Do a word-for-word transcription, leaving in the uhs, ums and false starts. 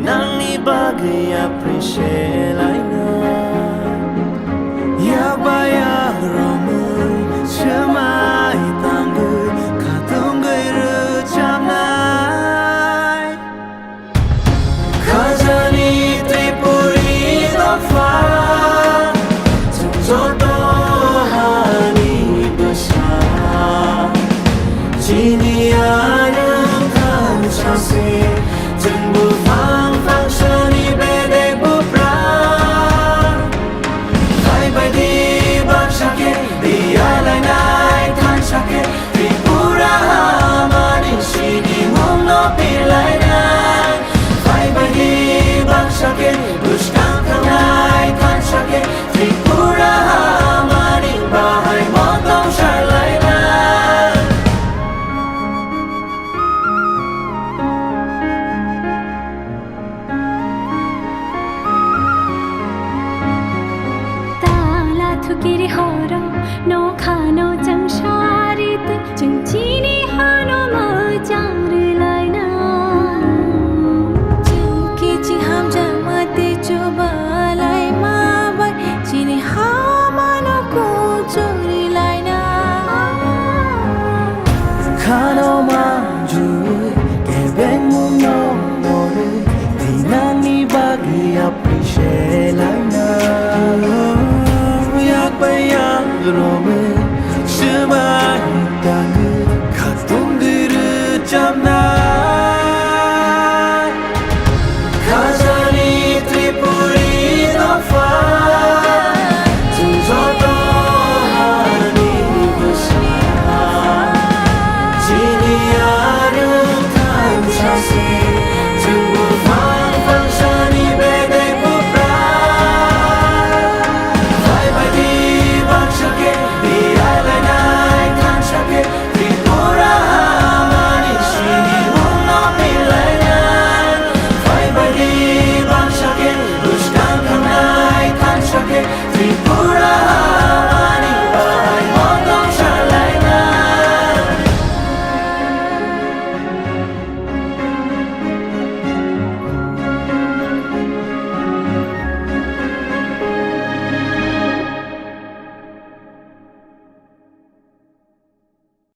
Nangni bagwi appreciate laina. Yakba yakromwi swmai tangwi khatungwi rwchapnai. Khajani Tripuri dopha, chwng joto hani bwsa. Chini anw thansa se, chwng buphang phangsani bedek buphra. Phai bai di baksa khe, di alainai thansa khe, Tripura hamani sinimungno pir lainai. Phai bai di baksa khe, bwskang thangnai thansa khe, Tripura hamani bahai motong sarlaina. Tala thukiri horo, nokhano chang sari twi, chwng chini hano mwchang rwlaina. Chwng kiching hamjakma tei chubalai ma bai, chini hamano kuchuk rwlaina. Khano manjui kebengmungno morwi, tei nangni bagwi appreciate laina. Yak bai yak romwi